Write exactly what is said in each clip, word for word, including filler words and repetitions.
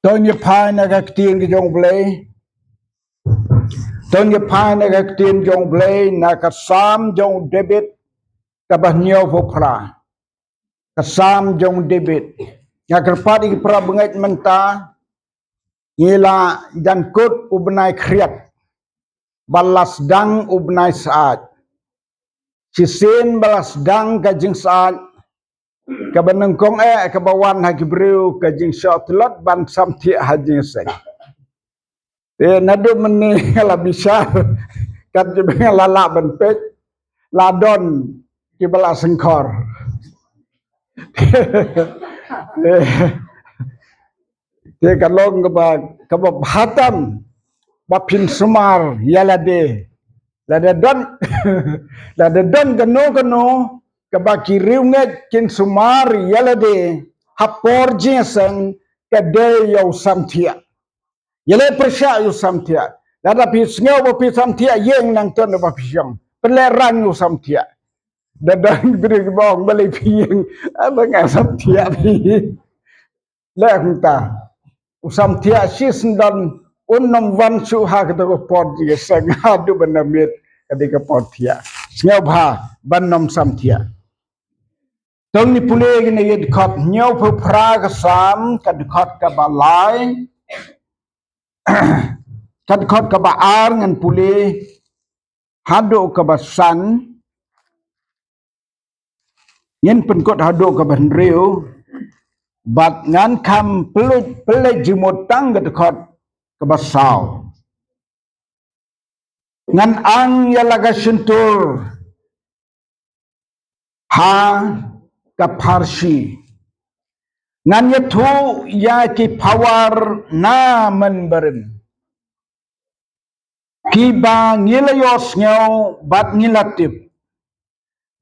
To ngin ïa phai na ka ktien ka jong U Blei. To ngin ïa phai na ka ktien jong U Blei, na ka Salm jong u David, kaba hynñiewphew phra. Ka Salm jong u David. Nga kyrpad ïa ki para bangeit mynta, ngi la jan kut u bnai khriat, ba la sdang u bnai saad. Shisien ba la sdang ka jingsaad, kaba nyngkong eh kaba wan ha ki briew ka jingshoh tlot ban samthiah ha jingïaseng. Te naduh mynne nga la bishar, kat jong nga la lah ban peit, la don kiba la shongkhor. Te ka long kaba, kaba bha tam ba phin sumar ïa lade. Lada don, lada don kano kano kaba ki riewngeit kin sumar ïa lade ha por jingïaseng, ka dei ïa u samthiah. Ïaleh pyrshah ïa u samthiah. Lada phi sngew ba phi samthiah, ïeng nangta na ba phi shong. Pynlehraiñ ïa u samthiah. Da don briew kiba ong, balei phi ïeng? Ah, ba nga samthiah phi. Leh kumta. U samthiah shisyndon un ym wan shuh ha kata ka por jingïaseng, haduh ban da miet ka dei ka por thiah. Sngewbha ban ym samthiah. To ngin pule kine ki dkhot, hynñiewphew phra ka Salm, ka dkhot kaba lai, ka dkhot kaba ar ngan pule haduh kaba san, ngin pynkut haduh kaba hynriew, bad ngan kham pynlut, pynleit jingmut tang ka dkhot kaba saw. Ngan ang ïa la ka shyntur ha ka pharshi. Ngan ïathuh ïa ki phawar na mynbarim, kiba ngi la ïohsngew bad ngi la tip,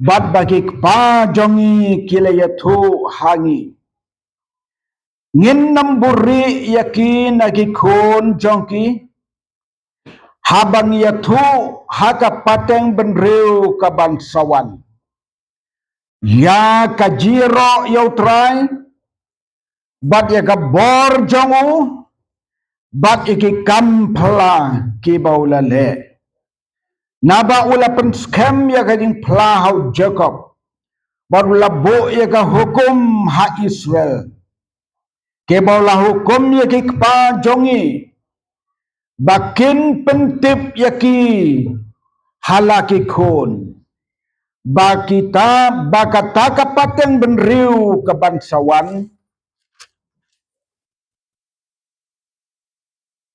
bad ba ki kpa jong ngi ki la ïathuh ha ngi. Ngin ym buhrieh ïa ki na ki khun jong ki, haba ngi ïathuh ha ka pateng bynriew ka ban sa wan ïa ka jingïaroh ïa U Trai, bad ïa ka bor jong u, bad ïa ki kam phylla kiba u la leh. Naba u la pynskhem ïa ka jingphylla ha u Jakob, bad u la buh ïa ka hukum ha Israel, kiba u la hukum ïa ki kpa jong ngi, ba kin pyntip ïa ki ha la ki khun, ba kita, ba kata ka pateng bynriew ka ban sa wan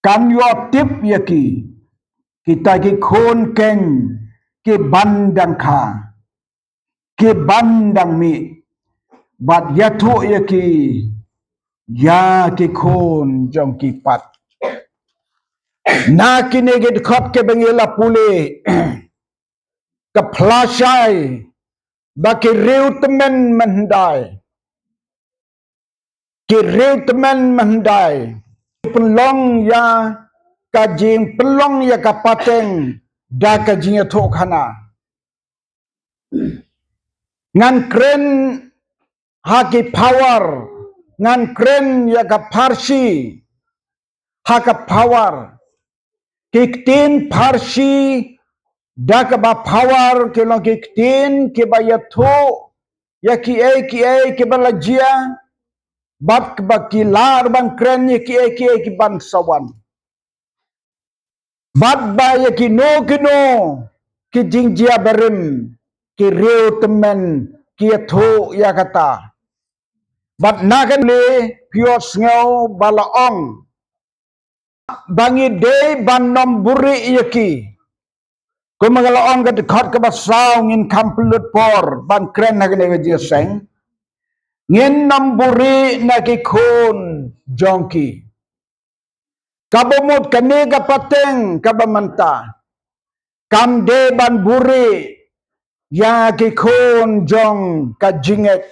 kan ïoh tip ïa ki, kita ki khun keiñ ki ban dang kha, ki ban dang mih, bad ïathuh ïa ki ïa ki khun jong ki pat. Na kine ki dkhot kiba ngi la pule, ka phylla shai ba ki riew tymmen mynhyndai, ki riew tymmen mynhyndai, pynlong ïa ka jingpynlong ïa ka pateng da ka jingïathuhkhana. Ngan kren ha ki phawar, ngan kren ïa ka pharshi ha ka phawar. Ki ktien pharshi da kaba phawar ki long ki ktien kiba ïathuh ïa kiei kiei kiba la jia, bad kaba ki lah ban kren ïa kiei kiei ki ban sa wan. Bad ba ïa kino kino ki jingjia barim, ki riew tymmen ki ïathuh ïa kata. Bad na kane phi ïohsngew ba la ong ba ngi dei ban ym buhrieh ïa ki. Kumba nga la ong, ka dkhot kaba saw ngin kham pynlut por ban kren ha kane ka jingïaseng. Ngin ym buhrieh na ki khun jong ki. Kaba mut kane ka pateng kaba mynta kam dei ban buhrieh ïa ki khun jong ka jingngeit,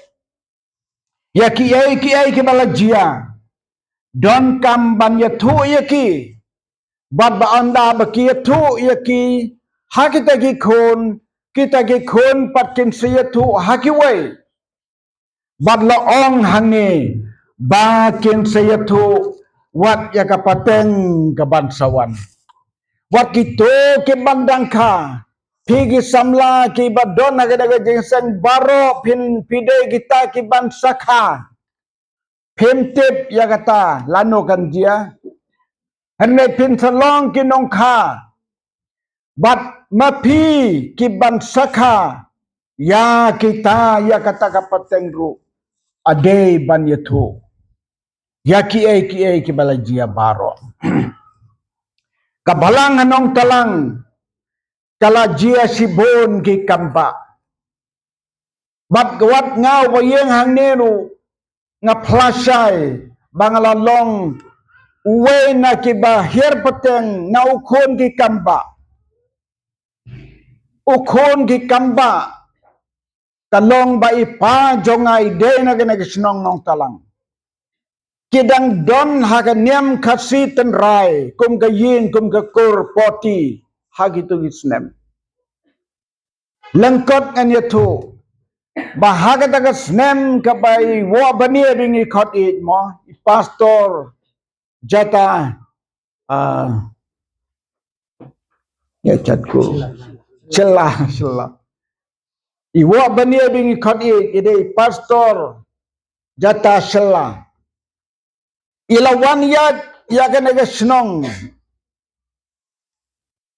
ïa kiei kiei kiba la jia. Donkam ban ïathuh ïa ki, bad ba ynda ba ki ïathuh ïa ki ha kita ki khun, kita ki khun pat kin sa ïathuh ha kiwei. Bad la ong hangne ba kin sa ïathuh wat ïa ka pateng ka ban sa wan. Wat kito ki ban dang kha, phi ki samla ki ba don ha kane ka jingïaseng baroh, phin phi dei kita ki ban sa kha. Phim tip ïa kata lano kan jia. Hynrei phin sa long ki nongkha. Bad ma phi ki ban sa kha ïa kita, ïa kata ka pateng ruh, a dei ban ïathuh ïa kiei kiei ki ba la jia baroh. Ka balang ha Nongtalang ka la jia shibun ki kambah. Bad wat nga uba ïeng hangne ruh nga phla shai ba nga la long uwei na ki ba hiar pateng na u khun ki kambah. U khun ki kambah ka long ba i pa jong nga i dei na kane ka shnong Nongtalang. Ki dang don ha ka niam Khasi tynrai kum ka ïing kum ka kur poti ha kito ki snem. Lyngkot ngan ïathuh ba ha kata ka snem kaba i Woh Bania ba ngi khot ïeit mo, i Pastor Jata, ah, ïa chat ku. Shylla, Shylla. I Woh Bania ba ngi khot ïeit i dei i Pastor Jata Shylla. I la wan ïaid ïa kane ka shnong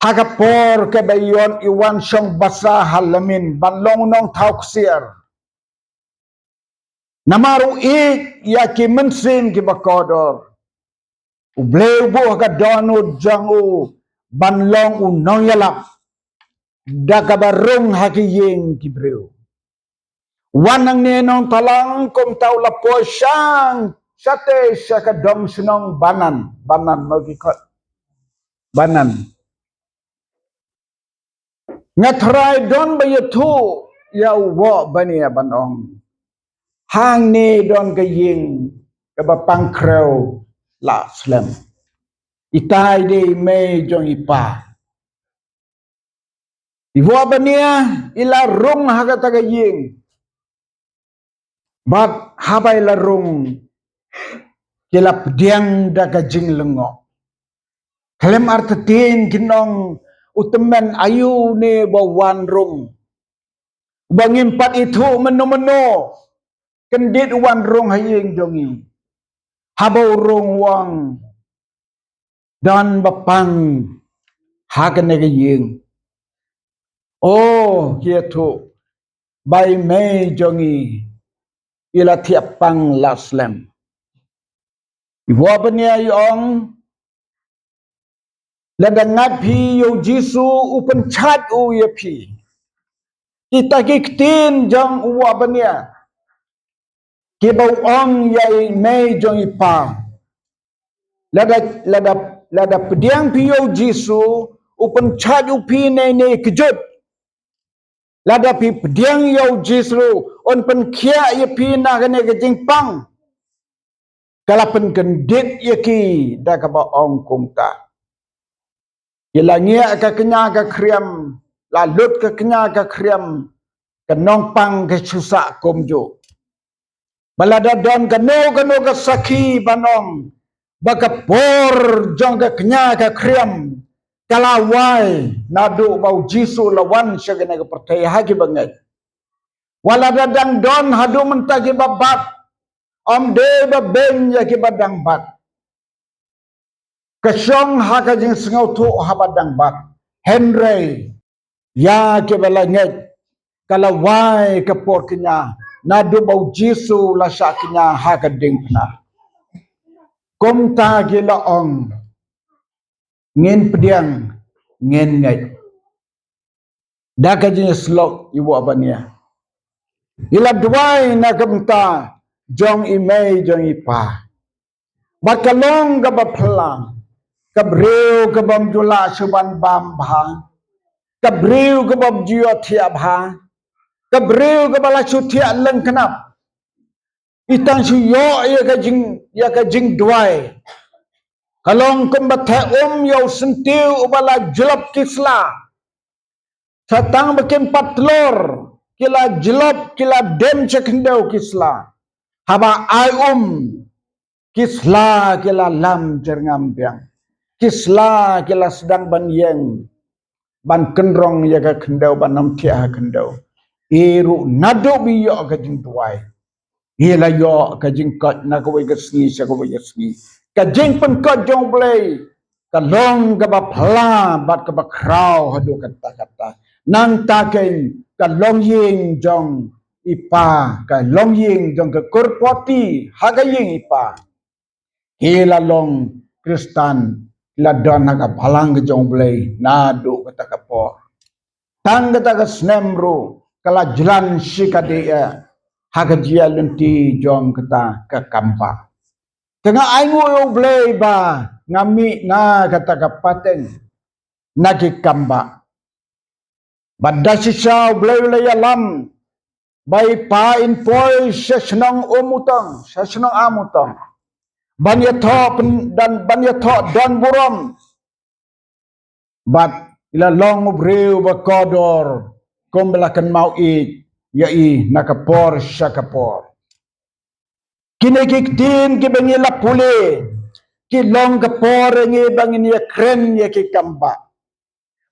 ha ka por kaba i wan, i wan shong basa ha Lamin ban long u nongthaw ksiar. Namar u ïeit ïa ki mynsiem ki ba kordor. U Blei u buh ha ka dohnud jong u ban long u nongïalap da kaba rung ha ki ïing ki briew. Wan hangne Nongtalang kumta u la poi shang shatei sha ka dong shnong Banan, Banan mo ki khot. Banan. Nga trai don ba ïathuh ïa u Woh Bania ban ong, hangne don ka ïing kaba pang khrew la slem. Ita i dei i mei jong i pa. I Woh Bania i la rung ha kata ka ïing. Bad haba i la rung ki la pdiang da ka jinglyngngoh. Khlem artatien kin ong, u tymmen aïu ne ba wan rung. Ba ngim pat ithuh mynno mynno. Kyndit u wan rung ha ïing jong ngi. Haba u rung u ong, don ba pang ha kane ka ïing. O, ki ïathuh ba i mei jong ngi i la thiah pang la slem. I Woh Bania i ong, lada ngat phi ïa u Jisu u pynshait u ïa phi. Kita ki ktien jong u Woh Bania kiba u ong ïa i mei jong i pa. Lada, lada, lada pdiang phi ïa u Jisu u pynshait u phi nei nei kjut. Lada phi pdiang ïa u Jisu un pynkhiah ïa phi na kane ka jingpang. Ka la pynkyndit ïa ki da kaba ong kumta. Ki la ngiah ka kñia ka khriam, la lut ka kñia ka khriam, ka nongpang ka shu sah kumjuh. Ba lada don kano kano ka sakhi ban ong ba ka por jong ka kñia ka khriam ka la wai naduh ba u Jisu la wan sha kane ka pyrthei ha ki bangeit. Wat lada dang don haduh mynta ki ba bat, ym dei ba beiñ ïa ki ba dang bat. Ka shong ha ka jingsngewthuh haba dang bat. Hynrei ïa ki ba la ngeit ka la wai ka por kñia naduh ba u Jisu la shah kñia ha ka diengphna. Kumta ki la ong, ngin pdiang, ngin ngeit. Da ka jingïasyllok i Woh Bania i la duwai na ka bynta jong i mei jong i pa. Bad ka long kaba phylla, ka briew kaba ym ju lah shuh ban bam bha, ka briew kaba ym ju ïohthiah bha, ka briew kaba la shu thiah lyngknap. I tang shu ïoh ïa ka jing, ïa ka jingduwai. Ka long kumba theh um ïa u syntiew uba la jlop ki sla. Sa tang ba kin pat tlor ki la jlop, ki la dem sha khyndew ki sla. Haba ai um, ki sla ki la lam jyrngam biang. Ki sla ki la sdang ban ïeng, ban kynrong ïa ka khyndew, ban ym thiah ha khyndew. Ei ruh naduh ba ïoh ka jingduwai, ei la ïoh ka jingkoit na kawei ka sngi sha kawei ka sngi. Ka jingpynkoit jong U Blei ka long kaba phylla bad kaba khraw haduh katta katta. Nangta keiñ ka longïing jong i Pa, ka longïing jong ka kur poti ha ka ïing i Pa, ki la long Khristan, ki la don ha ka balang ka jong U Blei naduh kata ka por. Tang kata ka snem ruh ka la jlan shikatdei ha ka jingïalynti jong kata ka kambah. Te nga ainguh ïa U Blei ba nga mih na kata ka pateng na ki kambah. Bad da shisha U Blei u la ïalam ba i Pa in poi sha shnong Umutong, sha shnong Amutong, ban ïathoh pyn-, dan ban ïathoh don burom. Bad i la long u briew ba kordor, kumba la kynmaw ïeit ïa i na ka por sha ka por. Kine ki ktien kiba ngi la pule ki long ka por ïa ngi ba ngin ïakren ïa ki kambah,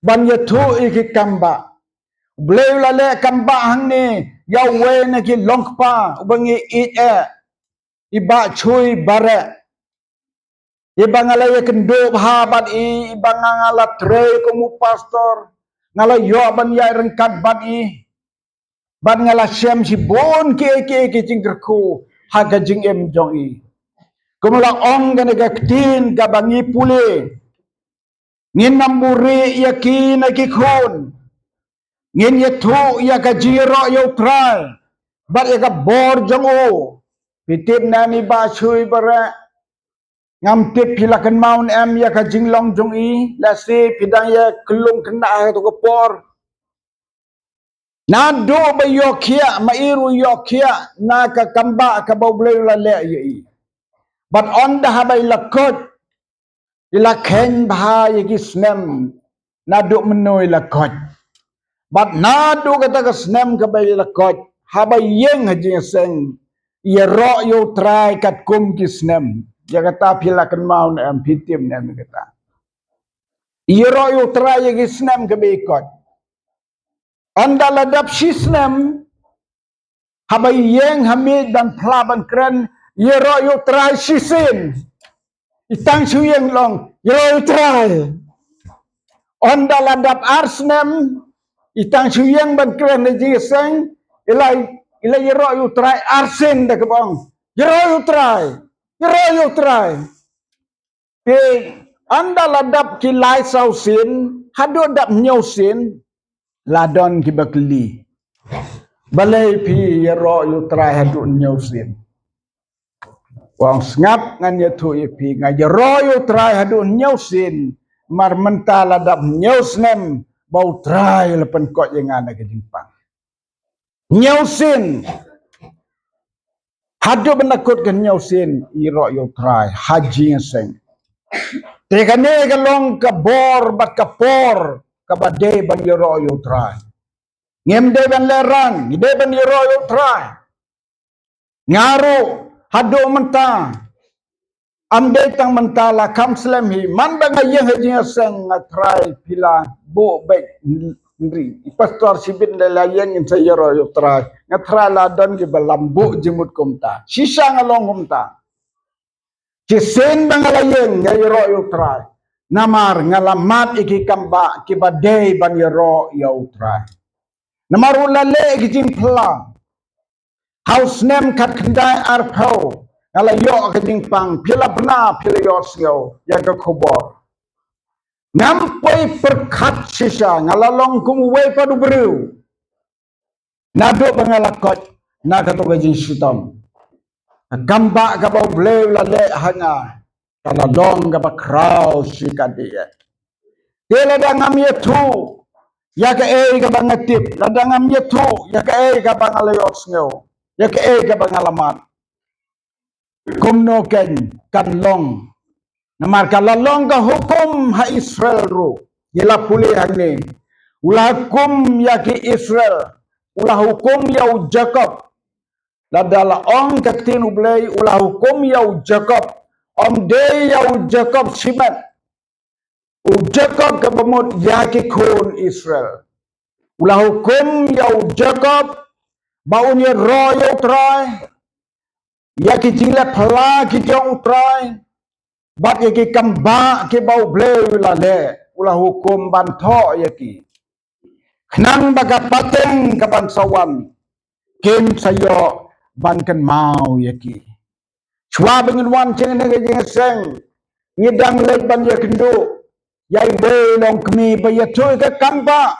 ban ïathuh ïa ki kambah. U Blei u la leh kambah hangne ïa uwei na ki longkpa uba ngi ïeit eh, i Bah Chui Bareh. I ba nga la ïakynduh bha bad i, i ba nga, nga la trei kum u pastor, nga la ïoh ban ïaid ryngkat bad i, bad nga la shem shibun kiei kiei ki jingkyrkhu ha ka jingim jong i. Kum la ong kane ka ktien kaba ngi pule, ngin ym buhrieh ïa ki na ki khun. Ngin ïathuh ïa ka jingïaroh ïa U Trai bad ïa ka bor jong u. Phi tip ne em i Bah Chui Bareh? Ngam tip phi la kynmaw ne em ïa ka jinglong jong i, lehse phi dang ïa khlung khynnah ha kato ka por. Naduh ba ïoh khiah, ma i ruh ïoh khiah na ka kambah kaba U Blei u la leh ïa i. Bad ynda haba i la koit, i la kheiñ bha ïa ki snem naduh mynno i la koit. Bad naduh kata ka snem kaba i la koit, haba i ïeng ha jingïaseng, i ïaroh ïa U Trai katkum ki snem. Ïa kata phi la kynmaw ne em, phi tip ne em ïa kata? I ïaroh ïa U Trai ïa ki snem kaba i koit. Ynda la dap shi snem, haba i ïeng ha miej ban phla ban kren, i ïaroh ïa U Trai shisien. I tang shu ïeng long, ïaroh ïa U Trai. Ynda la dap ar snem, i tang shu ïeng ban kren ha jingïaseng, i la, i la ïaroh ïa U Trai arsien da kaba ong, ïaroh ïa U Trai, ïaroh ïa U Trai. Te ynda la dap ki lai saw sien, haduh dap hynñiew sien, la don kiba kylli, balei phi ïaroh ïa U Trai haduh hynñiew sien? Ong, sngap, ngan ïathuh ïa phi, nga ïaroh ïa U Trai haduh hynñiew sien, namar mynta la dap hynñiew snem ba U Trai la pynkoit ïa nga na ka jingpang. Hynñiew sien. Haduh ban da kut ka hynñiew sien i ïaroh ïa U Trai ha jingïaseng. Te kane ka long ka bor bad ka por kaba dei ban ïaroh ïa U Trai. Ngim dei ban lehraiñ, ngi dei ban ïaroh ïa U Trai. Nga ruh haduh mynta, ym dei tang mynta, la kham slem hi, man ba nga ïeng ha jingïaseng nga trai, phi la buh beit hynrei i pastor shibit, ynda la ïeng ngin sa ïaroh ïa U Trai. Nga trai la don kiba lam buh jingmut kumta. Shisha nga long kumta. Shisien ba nga la ïeng nga ïaroh ïa U Trai, namar nga la mad ïa ki kambah kiba dei ban ïaroh ïa U Trai. Namar u la leh ki jingphylla. Ha u snem khatkhyndai arphew nga la ïoh ka jingpang, phi la bna, phi la ïohsngew ïa ka khubor. Ngam poi pyrkhat shisha, nga la long kum uwei pat u briew naduh ba nga la koit na kato ka jingshitom. Ka kambah kaba U Blei u la leh ha nga ka la long kaba khraw shikatdei. Te lada ngam ïathuh ïa kaei kaba nga tip, lada ngam ïathuh ïa kaei kaba nga la ïohsngew, ïa kaei kaba nga la mad, kumno keiñ kan long? Namar ka la long ka hukum ha Israel ruh. Ngi la pule hangne, u la hukum ïa ki Israel, u la hukum ïa u Jakob. Lada la ong ka ktien U Blei, u la hukum ïa u Jakob. Ym dei ïa u Jakob shimet. U Jakob kaba mut ïa ki khun Israel. U la hukum ïa u Jakob ba un ïaroh ïa U Trai, ïa ki jingleh phylla ki jong U Trai, bad ïa ki kam bah kiba U Blei u la leh, u la hukum ban thoh ïa ki. Khnang ba ka pateng kaban sa wan, kim sa ïoh ban kynmaw ïa ki. Shuwa ba ngin wan sha kane ka jingïaseng, ngi dang leit ban ïakynduh ïa iwei i longkmie ba ïathuh ïa ka kam bah.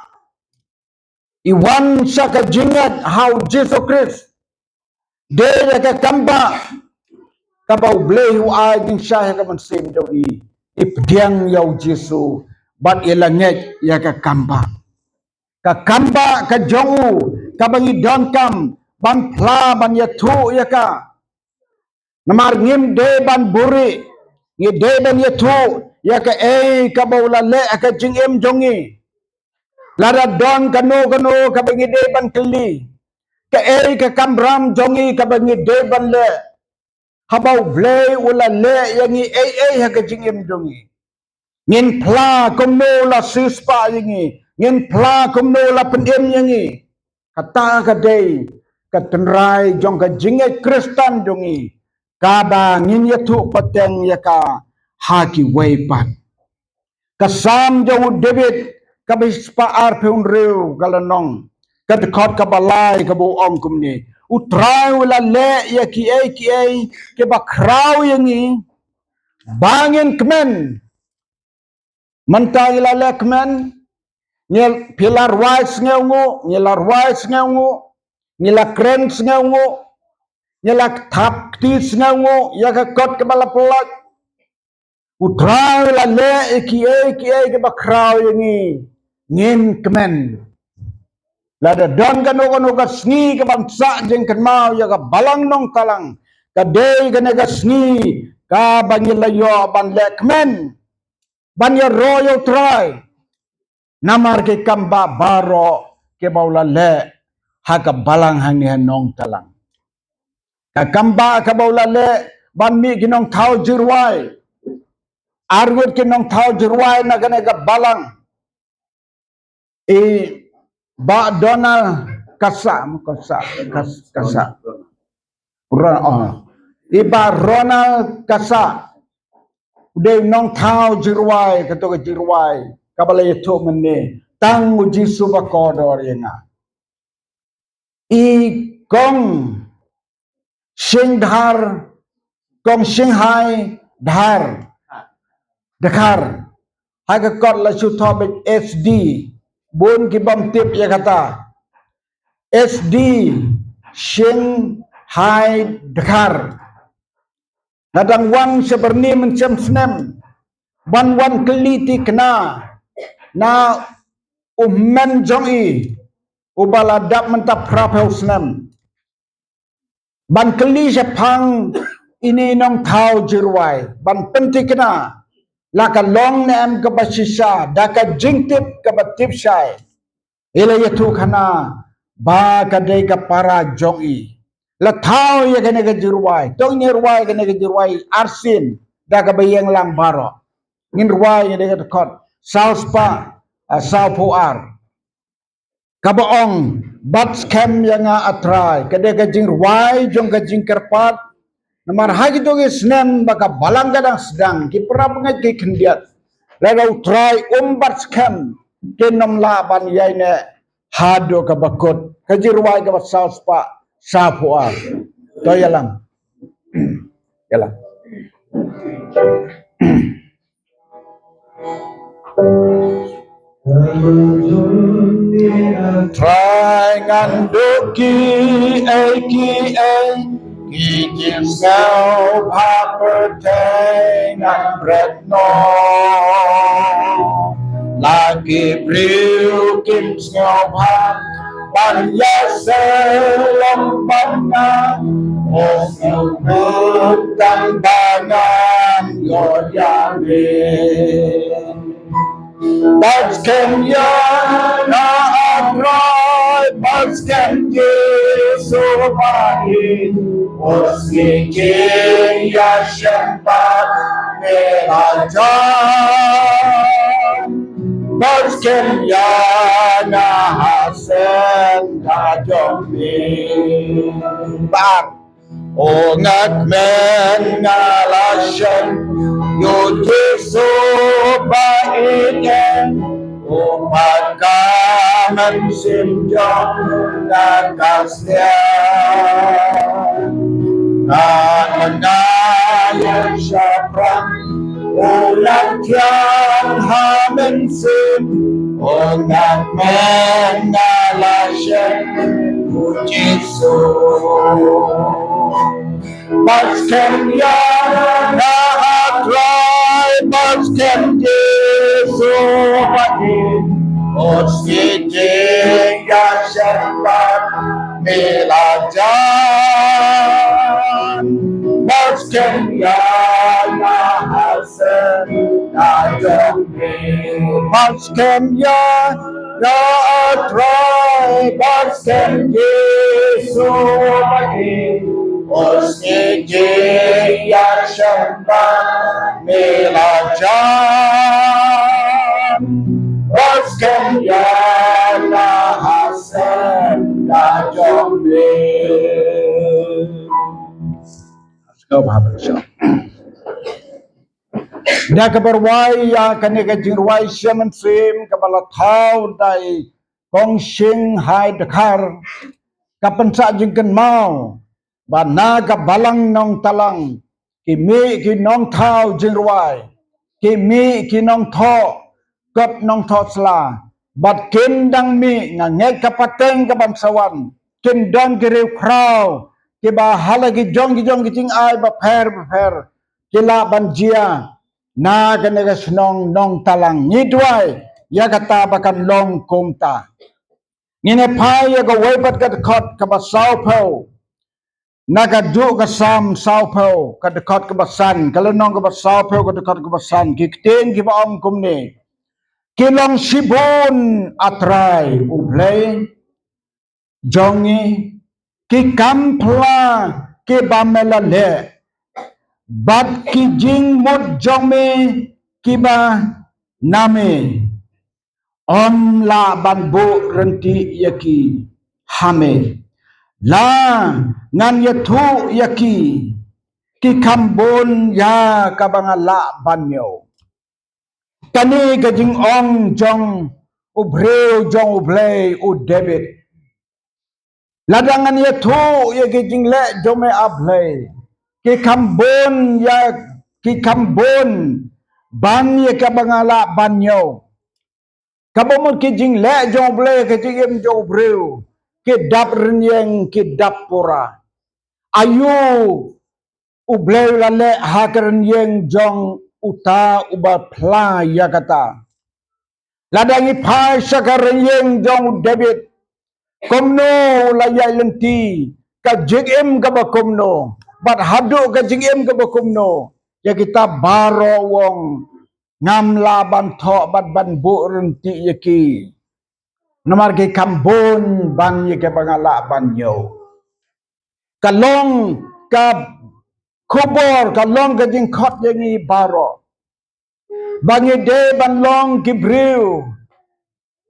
I wan sha ka jingngeit ha U Jisu Khrist. Dei ïa ka kam bah kaba U Blei u ai jingshisha ha ka mynsiem jong i. I pdiang ïa U Jisu bad i la ngeit ïa ka kam bah. Ka kam bah ka jong u kaba ngi donkam ban phla, ban ïathuh ïa ka. Namar ngim dei ban buhrieh, ngi dei ban ïathuh ïa kaei kaba u la leh ha ka jingim jong ngi. Lada don kano kano kaba ngi dei ban kylli, kaei ka kamram jong ngi kaba ngi dei ban leh, haba U Blei u la leh ïa ngi ei ei ha ka jingim jong ngi. Ngin phla kumno u la siewspah ïa ngi, ngin phla kumno u la pynim ïa ngi. Kata ka dei ka tynrai jong ka jingngeit Khristan jong ngi, kaba ngin ïathuh pateng ïa ka ha kiwei pat. Ka Salm jong u David kaba shispah arphew hynriew ka lynnong, ka dkhot kaba lai kaba u ong kumne: U Trai u la leh ïa kiei kiei kiba khraw ïa ngi ba ngin kmen. Mynta ngi la leh kmen, ngi, phi la rwai sngewnguh, ngi la rwai sngewnguh, ngi la kren sngewnguh, ngi la thap kti sngewnguh ïa ka kot kaba la pynlait. U Trai u la leh ïa kiei kiei kiba khraw ïa ngi, ngin kmen. Lada don kano kano ka sngi kaban sah jingkynmaw ïa ka Balang Nongtalang, ka dei kane ka sngi kaba ngi la ïoh ban leh kmen, ban ïaroh ïa U Trai. Namar ki kam bah baroh kiba u la leh ha ka balang hangne ha Nongtalang. Ka kam bah kaba u la leh ban mih ki nongthaw jingrwai. Arngut ki nongthaw jingrwai na kane ka balang. I Bah Donald Kasa, Kasa, Kas-, Kasa. Ron-, oh. I Bah Ronald Kasa. U dei nongthaw jingrwai, kato ka jingrwai kaba la ïathuh mynne, Tang U Jisu ba kordor ïa nga. I Kong Singdhar, Kong Singhai Dhar, Dkhar. Ha ka kot la shu thoh beit S D, bun ki bym tip ïa kata. S D Singhai Dkhar. Nga dang wan sha Byrni mynshem snem ban wan kylli tikna na u hynmen jong i uba la dap mynta phraphew snem. Ban kylli shaphang ine i nongthaw jingrwai, ban pyntikna la ka long ne em kaba shisha da ka jingtip kaba tip shai. I la ïathuh khana ba ka dei ka para jong i. La thaw ïa kane ka jingrwai. To ngin rwai kane ka jingrwai arsien da kaba ïeng lang baroh. Ngin rwai ïa kane ka dkhot saw spah, ah, saw phew ar. Kaba ong, bat skhem ïa nga A Trai, ka dei ka jingrwai jong ka jingkyrpad. Namar ha kito ki snem ba ka balang ka dang sdang, ki para bangeit ki khyndiat. Lada U Trai um bat skhem, kin ym lah ban ïaineh haduh kaba kut. Ka jingrwai kaba saw spah saw phew ar. To ïalam. Ïalam. Trai ngan duh kiei kiei, ki jingïaseng pyrthei ngan bret noh. La ki briew kim sngewbha ban ïaseng lem bad nga, u sngewbha tang ba ngan ïoh ïa me. Bad skhem ïa nga A Trai ba Bad skhem Jisu ba ïeit, u sngewthuh ïa shen bad me la jan. Bad skhem ïa nga ha senda jong me. Bad u ngak men nga la shen, u Jisu ba ïeit, u paka mynsiem jong nga ka sliang. Nga nga ïa shaphrang u la thiang ha mynsiem, u ngak men nga la shen, u Jisu. Bad skhem ïa nga, A Trai, bad skhem Jisu ba ïeit, u sngewthuh ïa shen bad me la jan. Bad skhem ïa nga ha senda jong me. Bad skhem ïa nga, A Trai, bad skhem Jisu ba ïeit, u sngewthuh ïa shen bad me la jan. Bad skhem ïa nga ha senda jong me. Da kaba rwai ïa kane ka jingrwai Shimet Mynsiem kaba la thaw da i Kong Sing Hai Dkhar, ka pynsah jingkynmaw ba na ka Balang Nongtalang ki mih ki nongthaw jingrwai, ki mih ki nongthoh kot nongthoh sla, bad kin dang mih, nga ngeit ka pateng kaban sa wan, kin don ki riewkhraw kiba ha la ki jong ki jong ki jingai bapher bapher ki lah ban jia na kane ka shnong Nongtalang. Ngi duwai ïa kata ba kan long kumta. Ngin ïa phai ïa kawei pat ka dkhot kaba sawphew na ka duh ka Salm sawphew, ka dkhot kaba san, ka lynnong kaba sawphew, ka dkhot kaba san. Ki ktien kiba ong kumne: Ki long shibun, A Trai U Blei jong ngi, ki kam pla kiba me la leh, bad ki jingmut jong me kiba na me. Ym lah ban buh rynti ïa ki ha me. La ngan ïathuh ïa ki, ki kham bun ïa kaba nga lah ban ñiew. Kane ka jingong jong u briew jong U Blei, u David. Lada ngan ïathuh ïa ki jingleh jong me, A Blei, ki kham bun ïa, ki kham bun ban ïa kaba nga lah ban ñiew. Kaba mut ki jingleh jong U Blei, ka jingim jong u briew, ki dap rynïeng, ki dap pura. Aïu U Blei u la leh ha ka rynïeng jong uta uba phla ïa kata? Lada ngi phai sha ka rynïeng jong u David, kumno u la ïaid lynti, ka jingim kaba kumno, bad haduh ka jingim kaba kumno, ïa kita baroh u ong, ngam lah ban thoh bad ban buh rynti ïa ki. Namar ki kham bun ban ïa kaba nga lah ban ñiew. Ka long ka khubor, ka long ka jingkhot ïa ngi baroh, ba ngi dei ban long ki briew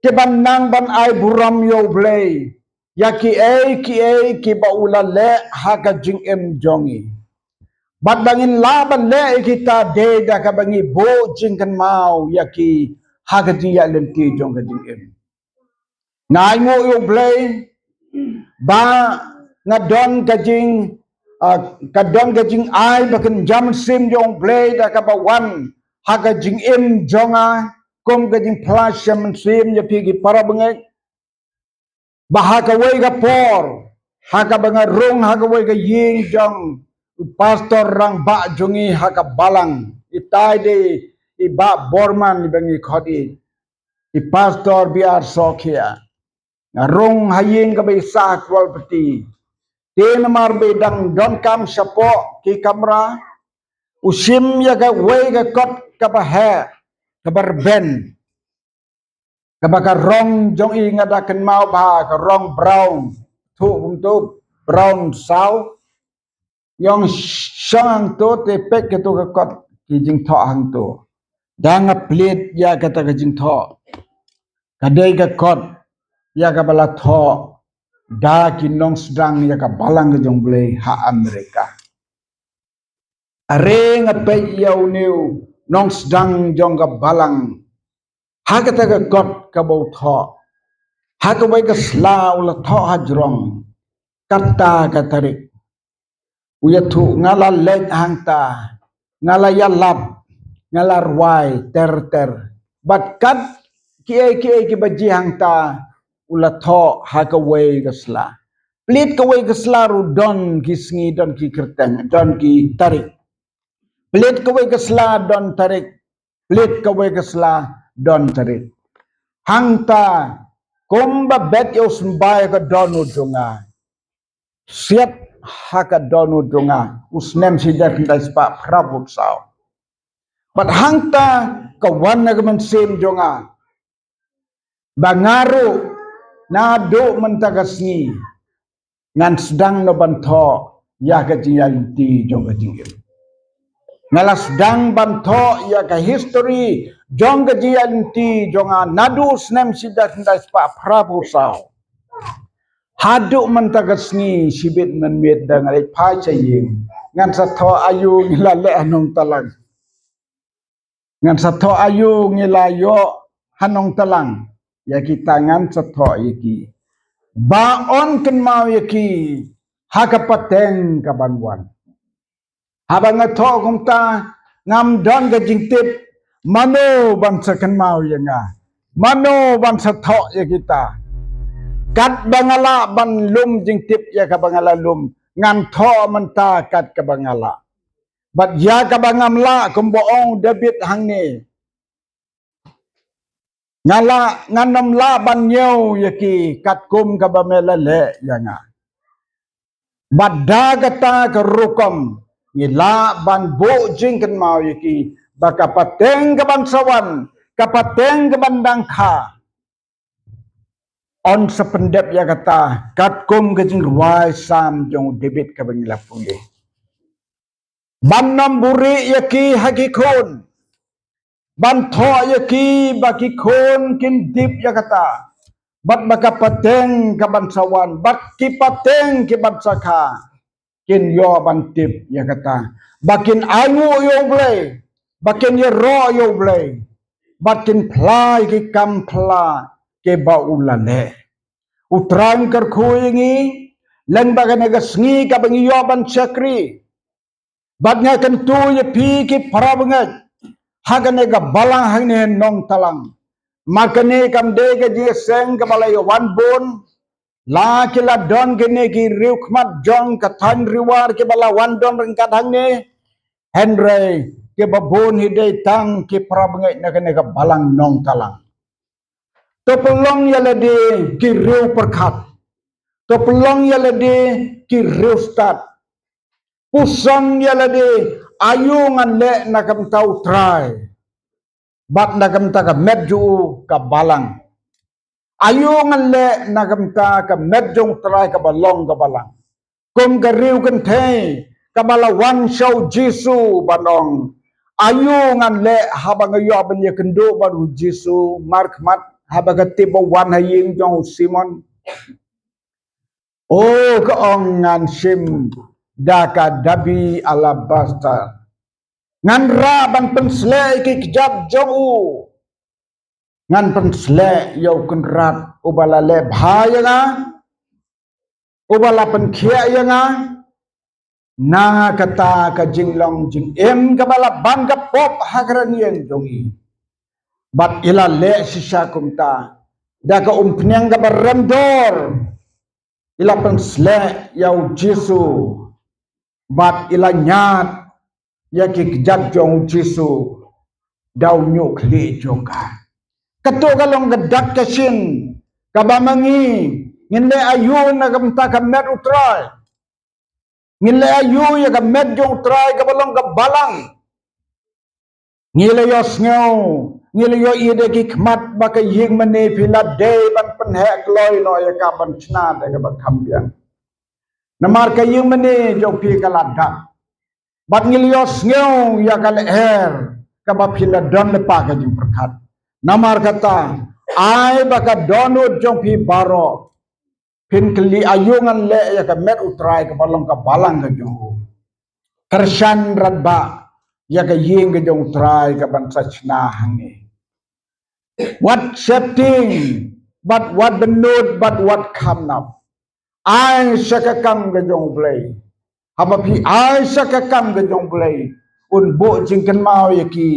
kiban nang ban ai burom ïa U Blei ïa kiei kiei kiba u la leh ha ka jingim jong ngi. Bad ba ngin lah ban leh ïa kita dei da kaba ngi buh jingkynmaw ïa ki ha ka jingïaid lynti jong ka jingim. Nga ainguh ïa U Blei ba nga don ka jing, ah, ka don ka jingai ba kynja mynsiem jong U Blei da kaba wan ha ka jingim jong nga kum ka jingphla Shimet Mynsiem ïa phi ki para bangeit. Ba ha kawei ka por, ha kaba nga rung ha kawei ka ïing jong u pastor rangbah jong ngi ha ka balang, itai dei i Bah Borman iba ngi khot i, i Pastor B R Sokhia. Nga rung ha ïing kaba i sah ha Kawalpati. Te namar ba i dang donkam shapoh ki kamra, u shim ïa kawei ka kot kaba heh, kaba rben. Kaba ka rong jong i nga da kynmaw ba ka rong brown. Thuh kumtu brown saw. Ïong shong hangto te peit kato ka kot ki jingthoh hangto. Da nga plie ïa kata ka jingthoh. Ka dei ka kot ïa kaba la thoh da ki nongsdang ïa ka balang ka jong Blei ha Amerika. Are nga peit ïa une u nongsdang jong ka balang ha kata ka kot kaba u thoh. Ha kawei ka sla u la thoh hajrong kata ka tarik. U ïathuh nga la leit hangta, nga la ïalap, nga la rwai ter ter. Bad kat kiei kiei kiba jia hangta u la thoh ha kawei ka sla. Plie kawei ka sla ruh don ki sngi, don ki kyrteng, don ki tarik. Plie kawei ka sla don tarik. Plie kawei ka sla don tarik. Hangta kumba bet ïa u symbai ka dohnud jong nga. Siat ha ka dohnud jong nga u snem shi hajar khyndai spah phra phew saw. Bad hangta ka wan na ka mynsiem jong nga ba nga ruh naduh mynta ka sngi ngan sdang noh ban thoh ïa ka jingïaid lynti jong ka jingim. Nga la sdang ban thoh ïa ka history jong ka jingïaid lynti jong nga naduh u snem shi hajar khyndai spah phra phew saw haduh mynta ka sngi. Shibit mynmiet da nga leit phai sha ïing, ngan sa thoh aïu ngi la leh ha Nongtalang. Ngan sa thoh aïu ngi la ïoh ha Nongtalang. Ïa kita ngan sa thoh ïa ki ba yn kynmaw ïa ki ha ka pateng kaban wan. Haba nga thoh kumta ngam don ka jingtip mano ban sa kynmaw ïa nga, mano ban sa thoh ïa kita. Katba nga lah ban lum jingtip ïa kaba nga la lum, ngan thoh mynta kat kaba nga lah. Bad ïa kaba ngam lah, kumba ong David hangne, nga lah, ngan ym lah ban ñiew ïa ki katkum kaba me la leh ïa nga. Bad da kata ka rukom ngi lah ban buh jingkynmaw ïa ki ba ka pateng kaban sa wan, ka pateng kaban dang kha, yn sa pyndep ïa kata katkum ka jingrwai Salm jong u David kaba ngi la pule. Ban ym buhrieh ïa ki ha ki khun, ban thoh ïa ki ba ki khun kin tip ïa kata. Bad ba ka pateng kaban sa wan, bad ki pateng kiban sa kha kin ïoh ban tip ïa kata, ba kin ainguh ïa U Blei, ba kin ïaroh ïa U Blei, bad kin phla ïa ki kam phylla kiba u la leh. U Trai un kyrkhu ïa ngi lyngba kane ka sngi kaba ngi ïoh ban shakri. Bad nga kyntu ïa phi ki para bangeit ha kane ka balang hangne Nongtalang, ma kane kam dei ka jingïaseng kaba la ïawan bun. La ki la don kine ki riewkhmat jong ka thaiñ Ri War kiba la wan don ryngkat hangne, hynrei kiba bun hi dei tang ki para bangeit na kane ka balang Nongtalang. To pynlong ïa lade ki riewpyrkhat, to pynlong ïa lade ki riewstad. Puson ïa lade, aïu ngan leh na ka bynta U Trai bad na ka bynta ka met jong u ka balang. Aïu ngan leh na ka bynta ka met jong U Trai kaba long ka balang. Kum ka riewkynthei kaba la wan sha U Jisu ban ong, aïu ngan leh haba nga ïoh ban ïakynduh bad U Jisu markhmat, haba ka tip ba u wan ha ïing jong u Simon? O, ka ong, ngan shim da ka dabi alabastar. Ngan rah ban pynsleh ïa ki kjat jong u. Ngan pynsleh ïa U Kynrad uba la leh bha ïa nga, uba la pynkhiah ïa nga na kata ka jinglong jingim kaba la ban ka pop ha kren ïing jong i. Bad i la leh shisha kumta da ka umphniang kaba rem dor. I la pynsleh ïa U Jisu bad i la ñiad ïa ki kjat jong U Jisu da u ñiuh khlieh jong ka. Kato ka long ka dak ka shin kaba ma ngi ngin leh aïu na ka bynta ka met U Trai. Ngin leh aïu ïa ka met jong U Trai kaba long ka balang. Ngi la ïohsngew Ngi la ïohi da ki khmat ba ka ïing mane phi la dei ban pynheh kloi noh ïa ka ban shna da kaba kham biang. Namar ka ïing mane jong phi ka la dap. Bad ngi la ïohsngew ïa ka lyer kaba phi la don lypa ka jingpyrkhat. Namar kata, ai ba ka dohnud jong phi baroh phin kylli, aïu ngan leh ïa ka met U Trai kaba long ka balang ka jong u. Kyrshan radbah ïa ka ïing ka jong U Trai kaban sa shna hangne. Wat sheptieng, bad wat bynnud, bad wat kham nap. Ai sha ka kam ka jong U Blei. Haba phi ai sha ka kam ka jong U Blei, un buh jingkynmaw ïa ki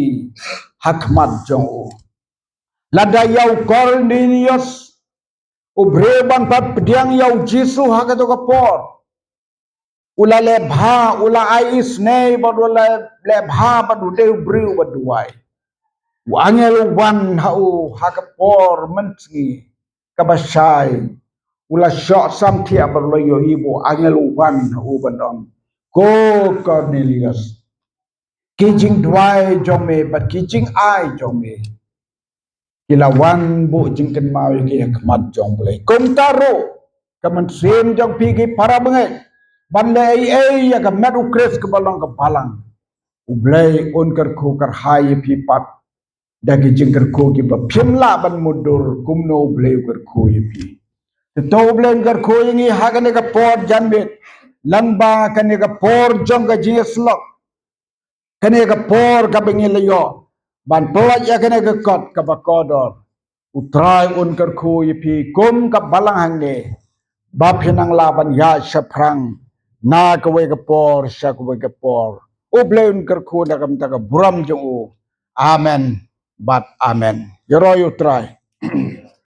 ha khmat jong u. Lada ïa u Kornelius, u briew ban pat pdiang ïa U Jisu ha kato ka por, u la leh bha, u la ai isynei bad u la leh bha bad u dei u briew ba duwai. U angel u wan ha u ha ka por mynsngi kaba shai. U la shoh samthiah bad u la ïohi ba u angel u wan ha u ban ong, ko Kornelius, ki jingduwai jong me bad ki jingai jong me ki la wan buh jingkynmaw ïa ki ha khmat jong U Blei. Kumta ruh, ka mynsiem jong phi ki para bangeit ban leh ei ei ïa ka met U Khrist kaba long ka balang, U Blei un kyrkhu kyrhai ïa phi pat da ki jingkyrkhu kiba phim lah ban mutdur kumno U Blei u kyrkhu ïa phi. Te to U Blei un kyrkhu ïa ngi ha kane ka por janmiet, lyngba kane ka por jong ka jingïasyllok, kane ka por kaba ngi la ïoh ban pynlait ïa kane ka kot kaba kordor. U Trai un kyrkhu ïa phi kum ka balang hangne, ba phin nang lah ban ïaid shaphrang na kawei ka por sha kawei ka por. U Blei un kyrkhu na ka bynta ka burom jong u. Amen bad amen. Ïaroh ïa U Trai.